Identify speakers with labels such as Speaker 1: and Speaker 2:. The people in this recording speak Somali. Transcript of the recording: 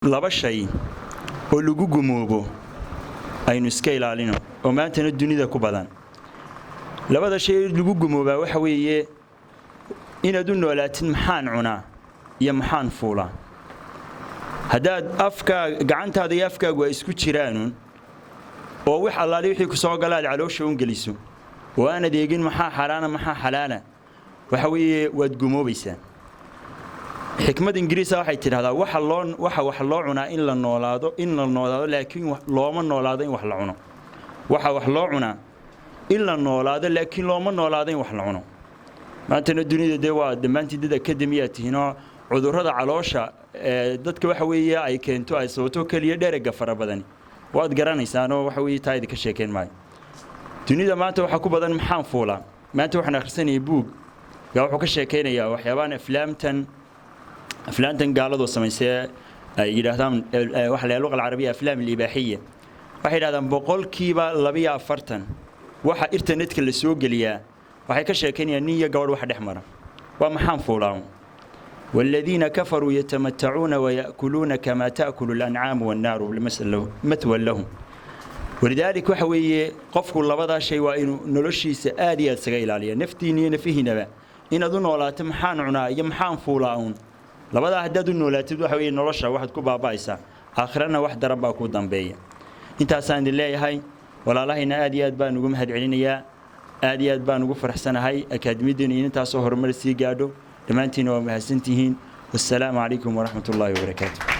Speaker 1: Laba shay oo lagu gumoobo aynu iska ilaalino oo maantana dunida ku badan. Labada shay lagu gumoobaa waxa weeye inaad u noolaatid maxaan cunaa iyo maxaan fuulaa. Haddaad afkaa gacantaada iyo afkaagu ay isku jiraanun oo wax allaali wixii ku soo gala aad caloosha un geliso oo aanad eegin maxaa xaaraana, maxaa xalaala, waxa weeye waad gumoobaysaa. Xikmad Ingiriisa waxay tidhahdaa: waxa loo waxa wax loo cunaa in la noolaado, in la noolaado, laakiin looma noolaado in wax la cuno. Waxa wax loo cunaa in la noolaado, laakiin looma noolaado in wax la cuno. Maantana dunida dee waa dhammaantii dad akademiyaa tihiinoo cudurrada caloosha dadka waxa weeye ay keento, ay sababto keliya dherega fara badani, waad garanaysaanoo waxa weeye taa idinka sheekeyn maayo. Dunida maanta waxaa ku badan maxaan fuulaa. Maanta waxaan akhrisanayay buug gaa wuxuu ka sheekaynayaa waxyaabahan aflaamtan gaaladoo samaysee ay yidhaahdaan waxa la luqa alcarabiya aflaam alibaaxiya. Waxay yidhahdaan 42% waxa internetka la soo geliyaa waxay ka sheekaynayaan nin iyo gabadh waxa dhex mara. Waa maxaan fuulaa. والذين كفروا يتمتعون ويأكلون كما تأكل الأنعام والنار مثوى لهم. ولذلك waxa weeye qofku labadaa shay waa inuu noloshiisa aad iyo aad isaga ilaaliya, naftiina iyo nafihiinaba. Inaad u noolaato maxaan cunaa iyo maxaan fuulaa uun, labadaa haddaad u noolaatid, waxa weeye nolosha waxaad ku baaba'aysaa, aakhirana wax daran baa ku dambeeya. Intaasaan idin leeyahay. Walaalahayna aad iyo aad baan ugu mahad celinayaa, aad iyo aad baan ugu faraxsanahay akaademiyadeenu in intaasoo horumar sii gaadho. Dhammaantiina waa mahadsantihiin. Wassalaamu calaykum waraxmat ullaahi wabarakaatu.